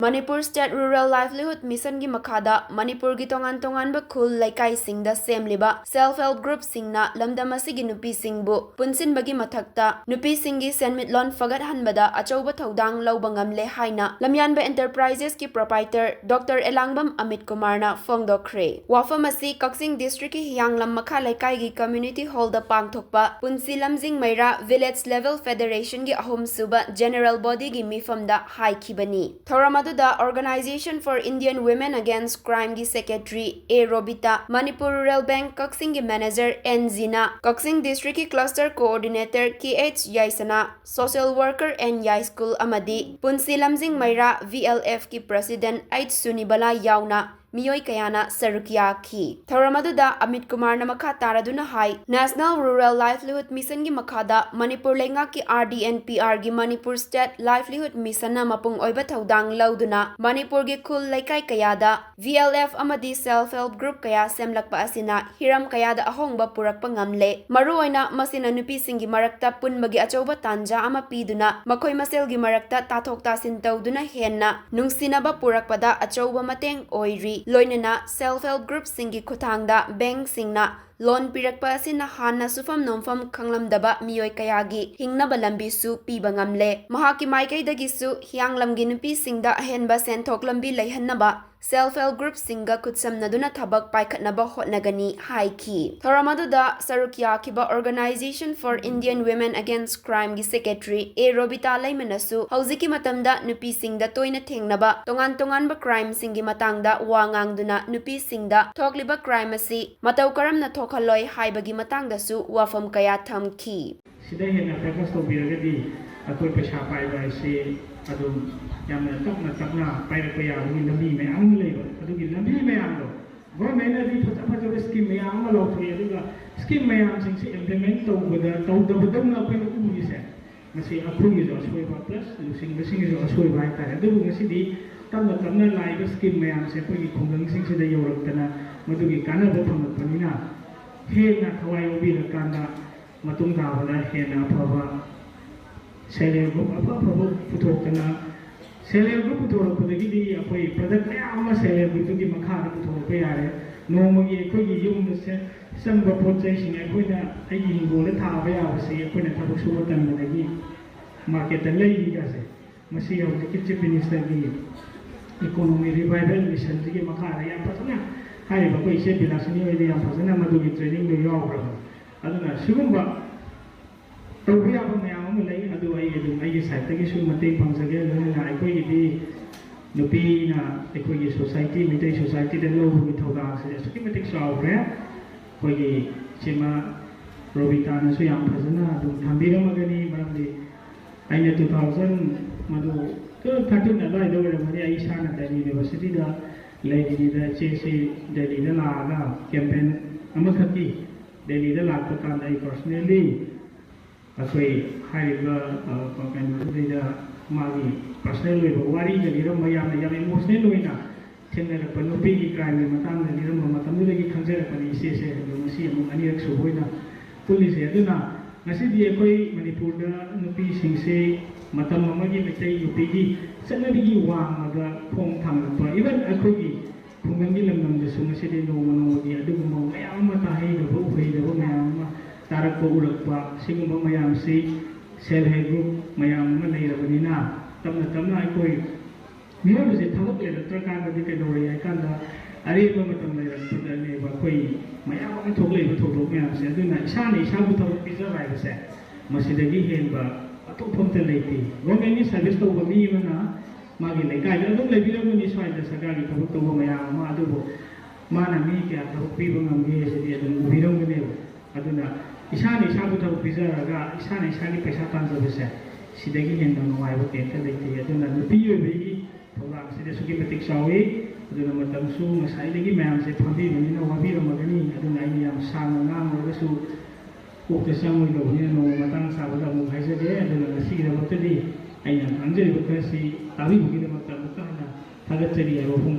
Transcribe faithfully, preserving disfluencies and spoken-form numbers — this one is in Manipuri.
ꯃꯅꯤꯄꯨꯔ ꯁ꯭ꯇꯦꯠ ꯔꯨꯔꯦꯜ ꯂꯥꯏꯚꯂꯤꯍꯨꯗ ꯃꯤꯁꯟꯒꯤ ꯃꯈꯥꯗ ꯃꯅꯤꯄꯨꯔꯒꯤ ꯇꯣꯉꯥꯟ ꯇꯣꯉꯥꯟꯕ ꯈꯨꯜ ꯂꯩꯀꯥꯏꯁꯤꯡꯗ ꯁꯦꯝꯂꯤꯕ ꯁꯦꯜꯐ ꯍꯦꯜꯞ ꯒ꯭ꯔꯨꯞꯁꯤꯡꯅ ꯂꯝꯗꯝ ꯑꯁꯤꯒꯤ ꯅꯨꯄꯤꯁꯤꯡꯕꯨ ꯄꯨꯟꯁꯤꯟꯕꯒꯤ ꯃꯊꯛꯇ ꯅꯨꯄꯤꯁꯤꯡꯒꯤ ꯁꯦꯟꯃꯤꯠꯂꯣꯟ ꯐꯒꯠꯍꯟꯕꯗ ꯑꯆꯧꯕ ꯊꯧꯗꯥꯡ ꯂꯧꯕ ꯉꯝꯂꯦ ꯍꯥꯏꯅ ꯂꯝꯌꯥꯟꯕ ꯑꯦꯟꯇꯔꯄ꯭ꯔꯥꯏꯖꯦꯁꯀꯤ ꯄ꯭ꯔꯣꯄꯥꯏꯇꯔ ꯗꯣꯛꯇꯔ ꯑꯦꯂꯥꯡꯕꯝ ꯑꯃꯤꯠ ꯀꯨꯃꯥꯔꯅ ꯐꯣꯡꯗꯣꯛꯈ꯭ꯔꯦ꯫ ꯋꯥꯐꯝ ꯑꯁꯤ ꯀꯛꯆꯤꯡ ꯗꯤꯁꯇ꯭ꯔꯤꯛꯀꯤ ꯍꯤꯌꯥꯡꯂꯝ ꯃꯈꯥ ꯂꯩꯀꯥꯏꯒꯤ ꯀꯝꯃ꯭ꯌꯨꯅꯤꯇꯤ ꯍꯣꯜꯗ ꯄꯥꯡꯊꯣꯛꯄ ꯄꯨꯟꯁꯤ ꯂꯝꯖꯤꯡ ꯃꯩꯔꯥ ꯚꯤꯂꯦꯖ ꯂꯦꯚꯦꯜ ꯐꯦꯗꯦꯔꯦꯁꯟꯒꯤ ꯑꯍꯨꯝꯁꯨꯕ ꯖꯦꯅꯔꯦꯜ ꯕꯣꯗꯤꯒꯤ ꯃꯤꯐꯝꯗ ꯍꯥꯏꯈꯤꯕꯅꯤ꯫ ꯊꯧꯔꯝ ꯑꯗꯨꯗ Organisation for Indian Women Against Crimeꯒꯤ secretary A Robita, Manipur rural bank ꯀꯛꯆꯤꯡꯒꯤ ꯃꯦꯅꯦꯖꯔ ꯑꯦꯟ ꯖꯤꯅꯥ, ꯀꯛꯆꯤꯡ ꯗꯤꯁꯇ꯭ꯔꯤꯛꯀꯤ cluster coordinator K H Yaisna, social worker N Yaiskul ꯑꯃꯗꯤ ꯄꯨꯟꯁꯤ ꯂꯝꯖꯤꯡ ꯃꯩꯔꯥ ꯚꯤ ꯑꯦꯜ ꯑꯦꯐꯀꯤ ꯄ꯭ꯔꯁꯤꯗꯦꯟꯠ ꯑꯩꯆ ꯁꯨꯅꯤꯕꯂꯥ ꯌꯥꯎꯅ ꯃꯤꯑꯣꯏ ꯀꯌꯥꯅ ꯁꯔꯨꯛ ꯌꯥꯈꯤ꯫ ꯊꯧꯔꯝ ꯑꯗꯨꯗ ꯑꯃꯤꯠ ꯀꯨꯃꯥꯔꯅ ꯃꯈꯥ ꯇꯥꯔꯗꯨꯅ ꯍꯥꯏ, National Rural Livelihood Missionꯒꯤ ꯃꯈꯥꯗ ꯃꯅꯤꯄꯨꯔ ꯂꯩꯉꯥꯛꯀꯤ ꯑꯥꯔ ꯗꯤ ꯑꯦꯟ ꯄꯤ ꯑꯥꯔꯒꯤ ꯃꯅꯤꯄꯨꯔ ꯁ꯭ꯇꯦꯠ ꯂꯥꯏꯚꯂꯤꯍꯨꯗ ꯃꯤꯁꯟꯅ ꯃꯄꯨꯡ ꯑꯣꯏꯕ ꯊꯧꯗꯥꯡ ꯂꯧꯗꯨꯅ ꯃꯅꯤꯄꯨꯔꯒꯤ ꯈꯨꯜ ꯂꯩꯀꯥꯏ ꯀꯌꯥꯗ ꯚꯤ ꯑꯦꯜ ꯑꯦꯐ ꯑꯃꯗꯤ ꯁꯦꯜꯐ ꯍꯦꯜꯞ ꯒ꯭ꯔꯨꯞ ꯀꯌꯥ ꯁꯦꯝꯂꯛꯄ ꯑꯁꯤꯅ ꯍꯤꯔꯝ ꯀꯌꯥꯗ ꯑꯍꯣꯡꯕ ꯄꯨꯔꯛꯄ ꯉꯝꯂꯦ꯫ ꯃꯔꯨꯑꯣꯏꯅ ꯃꯁꯤꯅ ꯅꯨꯄꯤꯁꯤꯡꯒꯤ ꯃꯔꯛꯇ ꯄꯨꯟꯕꯒꯤ ꯑꯆꯧꯕ ꯇꯥꯟꯖꯥ ꯑꯃ ꯄꯤꯗꯨꯅ ꯃꯈꯣꯏ ꯃꯁꯦꯜꯒꯤ ꯃꯔꯛꯇ ꯇꯥꯊꯣꯛ ꯇꯥꯁꯤꯟ ꯇꯧꯗꯨꯅ ꯍꯦꯟꯅ ꯅꯨꯡꯁꯤꯅꯕ ꯄꯨꯔꯛꯄꯗ ꯑꯆꯧꯕ ꯃꯇꯦꯡ ꯑꯣꯏꯔꯤ꯫ ꯂꯣꯏꯅꯅ ꯁꯦꯜꯐ ꯍꯦꯜꯞ ꯒ꯭ꯔꯨꯞꯁꯤꯡꯒꯤ ꯈꯨꯠꯊꯥꯡꯗ ꯕꯦꯡꯛꯁꯤꯡꯅ ꯂꯣꯟ ꯄꯤꯔꯛꯄ ꯑꯁꯤꯅ ꯍꯥꯟꯅ ꯁꯨꯐꯝ ꯅꯣꯝꯐꯝ ꯈꯪꯂꯝꯗꯕ ꯃꯤꯑꯣꯏ ꯀꯌꯥꯒꯤ ꯍꯤꯡꯅꯕ ꯂꯝꯕꯤꯁꯨ ꯄꯤꯕ ꯉꯝꯂꯦ꯫ ꯃꯍꯥꯛꯀꯤ ꯃꯥꯏꯀꯩꯗꯒꯤꯁꯨ ꯍꯤꯌꯥꯡꯂꯝꯒꯤ ꯅꯨꯄꯤꯁꯤꯡꯗ ꯑꯍꯦꯟꯕ ꯁꯦꯟꯊꯣꯛ ꯂꯝꯕꯤ ꯂꯩꯍꯟꯅꯕ ꯁꯦꯜꯐ ꯍꯦꯜꯞ ꯒ꯭ꯔꯨꯞꯁꯤꯡꯒ ꯈꯨꯠꯁꯝꯅꯗꯨꯅ ꯊꯕꯛ ꯄꯥꯏꯈꯠꯅꯕ ꯍꯣꯠꯅꯒꯅꯤ ꯍꯥꯏꯈꯤ꯫ ꯊꯧꯔꯝ ꯑꯗꯨꯗ ꯁꯔꯨꯛ ꯌꯥꯈꯤꯕ Organisation for Indian Women Against Crimeꯒꯤ ꯁꯦꯀ꯭ꯔꯦꯇꯔꯤ ꯑꯦ ꯔꯣꯕꯤꯇꯥ ꯂꯩꯃꯅꯁꯨ ꯍꯧꯖꯤꯛꯀꯤ ꯃꯇꯝꯗ ꯅꯨꯄꯤꯁꯤꯡꯗ ꯇꯣꯏꯅ ꯊꯦꯡꯅꯕ ꯇꯣꯉꯥꯟ ꯇꯣꯉꯥꯟꯕ ꯀ꯭ꯔꯥꯏꯝꯁꯤꯡꯒꯤ ꯃꯇꯥꯡꯗ ꯋꯥ ꯉꯥꯡꯗꯨꯅ ꯅꯨꯄꯤꯁꯤꯡꯗ ꯊꯣꯛꯂꯤꯕ ꯀ꯭ꯔꯥꯏꯝ ꯑꯁꯤ ꯃꯇꯧ ꯀꯔꯝꯅ ꯊꯣꯛꯍꯜꯂꯣꯏ ꯍꯥꯏꯕꯒꯤ ꯃꯇꯥꯡꯗꯁꯨ ꯋꯥꯐꯝ ꯀꯌꯥ ꯊꯝꯈꯤ꯫ ꯁꯤꯗ ꯍꯦꯟꯅ ꯐꯣꯀꯁ ꯇꯧꯕꯤꯔꯒꯗꯤ ꯑꯩꯈꯣꯏ ꯄꯩꯁꯥ ꯄꯥꯏꯕ ꯍꯥꯏꯁꯤ ꯑꯗꯨꯝ ꯌꯥꯝꯅ ꯇꯞꯅ ꯇꯞꯅ ꯄꯥꯏꯔꯛꯄ ꯌꯥꯕꯒꯤ ꯂꯝꯕꯤ ꯃꯌꯥꯝ ꯑꯃ ꯂꯩꯕ꯫ ꯑꯗꯨꯒꯤ ꯂꯝꯕꯤ ꯃꯌꯥꯝꯗꯣ ꯒꯣꯔꯃꯦꯟꯅꯗꯤ ꯐꯖ ꯐꯖꯕ ꯁ꯭ꯀꯤꯝ ꯃꯌꯥꯝ ꯑꯃ ꯂꯥꯎꯊꯣꯛꯏ, ꯑꯗꯨꯒ ꯁ꯭ꯀꯤꯝ ꯃꯌꯥꯝꯁꯤꯡꯁꯤ ꯏꯝꯄ꯭ꯂꯤꯃꯦꯟ ꯇꯧꯕꯗ ꯇꯧꯗꯕꯗꯧꯅ ꯑꯩꯈꯣꯏꯅ ꯎꯔꯤꯁꯦ ꯃꯁꯤ ꯑꯩꯈꯣꯏꯒꯤꯁꯨ ꯑꯁꯣꯏꯕ ꯄ꯭ꯂꯁ ꯂꯨꯆꯤꯡꯕꯁꯤꯡꯒꯤꯁꯨ ꯑꯁꯣꯏꯕ ꯍꯥꯏꯇꯥꯔꯦ꯫ ꯑꯗꯨꯕꯨ ꯉꯁꯤꯗꯤ ꯇꯞꯅ ꯇꯞꯅ ꯂꯥꯛꯏꯕ ꯁ꯭ꯀꯤꯝ ꯃꯌꯥꯝꯁꯦ ꯑꯩꯈꯣꯏꯒꯤ ꯈꯨꯡꯒꯪꯁꯤꯡꯁꯤꯗ ꯌꯧꯔꯛꯇꯅ ꯃꯗꯨꯒꯤ ꯀꯥꯟꯅꯕ ꯐꯪꯂꯛꯄꯅꯤꯅ ꯍꯦꯟꯅ ꯊꯋꯥꯏ ꯌꯥꯎꯕꯤꯔꯀꯥꯟꯗ ꯃꯇꯨꯡ ꯇꯥꯕꯗ ꯍꯦꯟꯅ ꯑꯐꯕ ꯁꯦꯜꯐ ꯍꯦꯜꯞ ꯒ꯭ꯔꯨꯞ ꯑꯐ ꯑꯐꯕ ꯄꯨꯊꯣꯛꯇꯅ ꯁꯦꯜꯐ ꯍꯦꯜꯞ ꯒ꯭ꯔꯨꯞ ꯄꯨꯊꯣꯔꯛꯄꯗꯒꯤꯗꯤ ꯑꯩꯈꯣꯏ ꯄ꯭ꯔꯗꯛ ꯃꯌꯥꯝ ꯑꯃ ꯁꯦꯜꯐ ꯍꯦꯜꯞ ꯒ꯭ꯔꯨꯞꯇꯨꯒꯤ ꯃꯈꯥꯗ ꯄꯨꯊꯣꯔꯛꯄ ꯌꯥꯔꯦ꯫ ꯅꯣꯡꯃꯒꯤ ꯑꯩꯈꯣꯏꯒꯤ ꯌꯨꯝꯗ ꯁꯦ-, ꯆꯪꯕ ꯄꯣꯠ ꯆꯩꯁꯤꯡ ꯑꯩꯈꯣꯏꯅ ꯑꯩꯒꯤ ꯍꯤꯡꯒꯣꯜꯗ ꯊꯥꯕ ꯌꯥꯕꯁꯤ ꯑꯩꯈꯣꯏꯅ ꯊꯕꯛ ꯁꯨꯕ ꯇꯟꯕꯗꯒꯤ ꯃꯥꯔꯀꯦꯠꯇ ꯂꯩꯔꯤꯒꯁꯦ, ꯃꯁꯤ ꯍꯧꯖꯤꯛꯀꯤ ꯆꯤꯐ ꯃꯤꯅꯤꯁꯇꯔꯒꯤ ꯏꯀꯣꯅꯣꯃꯤ ꯔꯤꯚꯥꯏꯚꯦꯜ ꯃꯤꯁꯟꯁꯤꯒꯤ ꯃꯈꯥꯗ ꯌꯥꯝ ꯐꯖꯅ ꯍꯥꯏꯔꯤꯕ ꯑꯩꯈꯣꯏ ꯏꯆꯦ ꯕꯤꯂꯥꯁꯤꯅꯤ ꯍꯣꯏꯗ ꯌꯥꯝ ꯐꯖꯅ ꯃꯗꯨꯒꯤ ꯇ꯭ꯔꯦꯅꯤꯡꯗꯨ ꯌꯥꯎꯈ꯭ꯔꯕꯅꯤ꯫ ꯑꯗꯨꯅ ꯁꯤꯒꯨꯝꯕ ꯇꯧꯕ ꯌꯥꯕ ꯃꯌꯥꯝ ꯑꯃ ꯂꯩ, ꯑꯗꯨ ꯑꯩ ꯑꯗꯨꯝ ꯑꯩꯒꯤ ꯁꯥꯏꯠꯇꯒꯤꯁꯨ ꯃꯇꯦꯡ ꯄꯥꯡꯖꯒꯦ꯫ ꯂꯣꯏꯅꯅ ꯑꯩꯈꯣꯏꯒꯤꯗꯤ ꯅꯨꯄꯤꯅ ꯑꯩꯈꯣꯏꯒꯤ ꯁꯣꯁꯥꯏꯇꯤ, ꯃꯩꯇꯩ ꯁꯣꯁꯥꯏꯇꯤꯗ ꯂꯧꯕꯒꯤ ꯊꯧꯗꯥꯡꯁꯦ ꯑꯁꯨꯛꯀꯤ ꯃꯇꯤꯛ ꯆꯥꯎꯈ꯭ꯔꯦ꯫ ꯑꯩꯈꯣꯏꯒꯤ ꯏꯆꯦꯃ ꯔꯣꯕꯤꯇꯥꯅꯁꯨ ꯌꯥꯝ ꯐꯖꯅ ꯑꯗꯨꯝ ꯊꯝꯕꯤꯔꯝꯃꯒꯅꯤ, ꯃꯔꯝꯗꯤ ꯑꯩꯅ two thousand, ꯃꯗꯨ two thousand thirteen ꯑꯗꯨꯋꯥꯏꯗ ꯑꯣꯏꯔꯝꯒꯅꯤ, ꯑꯩ ꯏꯁꯥꯅ ꯗꯦꯜꯂꯤ ꯌꯨꯅꯤꯚꯔꯁꯤꯇꯤꯗ ꯂꯩꯔꯤꯉꯩꯗ ꯏꯆꯦꯁꯤ ꯗꯦꯜꯂꯤꯗ ꯂꯥꯛꯑꯒ ꯀꯦꯝꯄꯦꯟ ꯑꯃꯈꯛꯀꯤ ꯗꯦꯜꯂꯤꯗ ꯂꯥꯛꯄ ꯀꯥꯟꯗ ꯑꯩ ꯄꯔꯁꯅꯦꯜꯂꯤ ꯑꯩꯈꯣꯏ ꯍꯥꯏꯔꯤꯕ, ꯑ, ꯀꯩꯅꯣꯗꯨꯗꯩꯗ ꯃꯥꯒꯤ ꯄꯔꯁꯅꯦꯜ ꯑꯣꯏꯕ ꯋꯥꯔꯤꯒ ꯂꯤꯔꯝꯕ, ꯌꯥꯝꯅ, ꯌꯥꯝ ꯏꯃꯣꯁꯅꯦꯜ ꯑꯣꯏꯅ ꯊꯦꯡꯅꯔꯛꯄ ꯅꯨꯄꯤꯒꯤ ꯀ꯭ꯔꯥꯏꯝꯒꯤ ꯃꯇꯥꯡꯗ ꯂꯤꯔꯝꯕ ꯃꯇꯝꯗꯨꯗꯒꯤ ꯈꯪꯖꯔꯛꯄꯅꯤ ꯏꯆꯦꯁꯦ꯫ ꯑꯗꯣ ꯉꯁꯤ ꯑꯃꯨꯛ ꯑꯅꯤꯔꯛ ꯁꯨꯕ ꯑꯣꯏꯅ ꯄꯨꯜꯂꯤꯁꯦ꯫ ꯑꯗꯨꯅ ꯉꯁꯤꯗꯤ ꯑꯩꯈꯣꯏ ꯃꯅꯤꯄꯨꯔꯗ ꯅꯨꯄꯤꯁꯤꯡꯁꯦ ꯃꯇꯝ ꯑꯃꯒꯤ ꯃꯩꯇꯩ ꯅꯨꯄꯤꯒꯤ ꯆꯠꯅꯕꯤꯒꯤ ꯋꯥꯡꯃꯗ ꯈꯣꯡ ꯊꯥꯡꯒꯠꯄ, ꯏꯚꯟ ꯑꯩꯈꯣꯏꯒꯤ ꯈꯨꯡꯒꯪꯒꯤ ꯂꯝꯗꯝꯗꯁꯨ ꯉꯁꯤꯗꯤ ꯅꯣꯡꯃ ꯅꯣꯡꯃꯒꯤ ꯑꯗꯨꯒꯨꯝꯕ ꯃꯌꯥꯝ ꯑꯃ ꯇꯥꯍꯩꯗꯕ, ꯎꯍꯩꯗꯕ ꯃꯌꯥꯝ ꯑꯃ ꯇꯥꯔꯛꯄ, ꯎꯔꯛꯄ, ꯁꯤꯒꯨꯝꯕ ꯃꯌꯥꯝꯁꯤ ꯁꯦꯜꯐ ꯍꯦꯜꯞ ꯒ꯭ꯔꯨꯞ ꯃꯌꯥꯝ ꯑꯃ ꯂꯩꯔꯕꯅꯤꯅ ꯇꯞꯅ ꯇꯞꯅ ꯑꯩꯈꯣꯏ ꯃꯤꯑꯣꯏꯕꯁꯦ ꯊꯕꯛ ꯂꯩꯔꯛꯇ꯭ꯔꯀꯥꯟꯗꯗꯤ ꯀꯩꯗꯧꯔꯦ ꯍꯥꯏ ꯀꯥꯟꯗ ꯑꯔꯦꯝꯕ ꯃꯇꯝ ꯂꯩꯔꯛꯄꯗꯅꯦꯕ ꯑꯩꯈꯣꯏ ꯃꯌꯥꯝ ꯑꯃ ꯊꯣꯛꯂꯛꯏꯕ ꯊꯧꯗꯣꯛ ꯃꯌꯥꯝꯁꯦ꯫ ꯑꯗꯨꯅ ꯏꯁꯥꯅ ꯏꯁꯥꯕꯨ ꯊꯕꯛ ꯄꯤꯖꯕ ꯍꯥꯏꯕꯁꯦ ꯃꯁꯤꯗꯒꯤ ꯍꯦꯟꯕ ꯑꯇꯣꯞꯄ ꯑꯝꯇ ꯂꯩꯇꯦ꯫ ꯒꯣꯔꯃꯦꯟꯒꯤ ꯁꯥꯔꯚꯤꯁ ꯇꯧꯕ ꯃꯤ ꯑꯃꯅ ꯃꯥꯒꯤ ꯂꯩꯀꯥꯏꯗ ꯑꯗꯨꯝ ꯂꯩꯕꯤꯔꯝꯒꯅꯤ, ꯁ꯭ꯋꯥꯏꯗ ꯁꯔꯀꯥꯔꯒꯤ ꯊꯕꯛ ꯇꯧꯕ ꯃꯌꯥꯝ ꯑꯃ, ꯑꯗꯨꯕꯨ ꯃꯥꯅ ꯃꯤ ꯀꯌꯥ ꯊꯕꯛ ꯄꯤꯕ ꯉꯝꯒꯦ ꯍꯥꯏꯁꯤꯗꯤ ꯑꯗꯨꯝ ꯎꯕꯤꯔꯝꯒꯅꯦꯕ꯫ ꯑꯗꯨꯅ ꯏꯁꯥꯅ ꯏꯁꯥꯕꯨ ꯊꯕꯛ ꯄꯤꯖꯔꯒ ꯏꯁꯥꯅ ꯏꯁꯥꯒꯤ ꯄꯩꯁꯥ ꯇꯥꯟꯖꯕꯁꯦ ꯁꯤꯗꯒꯤ ꯍꯦꯟꯅ ꯅꯨꯡꯉꯥꯏꯕ ꯀꯩꯝꯇ ꯂꯩꯇꯦ꯫ ꯑꯗꯨꯅ ꯅꯨꯄꯤ ꯑꯣꯏꯕꯒꯤ ꯊꯧꯗꯥꯡꯁꯤꯗꯤ ꯑꯁꯨꯛꯀꯤ ꯃꯇꯤꯛ ꯆꯥꯎꯏ꯫ ꯑꯗꯨꯅ ꯃꯇꯝꯁꯨ ꯉꯁꯥꯏꯗꯒꯤ ꯃꯌꯥꯝꯁꯦ ꯐꯝꯕꯤꯕꯅꯤꯅ ꯋꯥꯕꯤꯔꯝꯃꯒꯅꯤ꯫ ꯑꯗꯨꯅ ꯑꯩꯅ ꯌꯥꯝ ꯁꯥꯡꯅ ꯉꯥꯡꯉꯨꯔꯒꯁꯨ ꯀꯣꯛꯇ ꯆꯪꯉꯣꯏꯗꯧꯕꯅꯤꯅ ꯅꯣꯡꯃ ꯃꯇꯥꯡ ꯆꯥꯕꯗ ꯑꯃꯨꯛ ꯍꯥꯏꯖꯒꯦ꯫ ꯑꯗꯨꯅ ꯉꯁꯤꯒꯤꯗꯃꯛꯇꯗꯤ ꯑꯩꯅ ꯉꯥꯡꯖꯔꯤꯕ ꯈꯔꯁꯤ ꯇꯥꯕꯤꯕꯒꯤꯗꯃꯛꯇ ꯑꯃꯨꯛꯀ ꯍꯟꯅ ꯊꯥꯒꯠꯆꯔꯤ ꯍꯥꯏꯕ ꯋꯥꯐꯝꯗ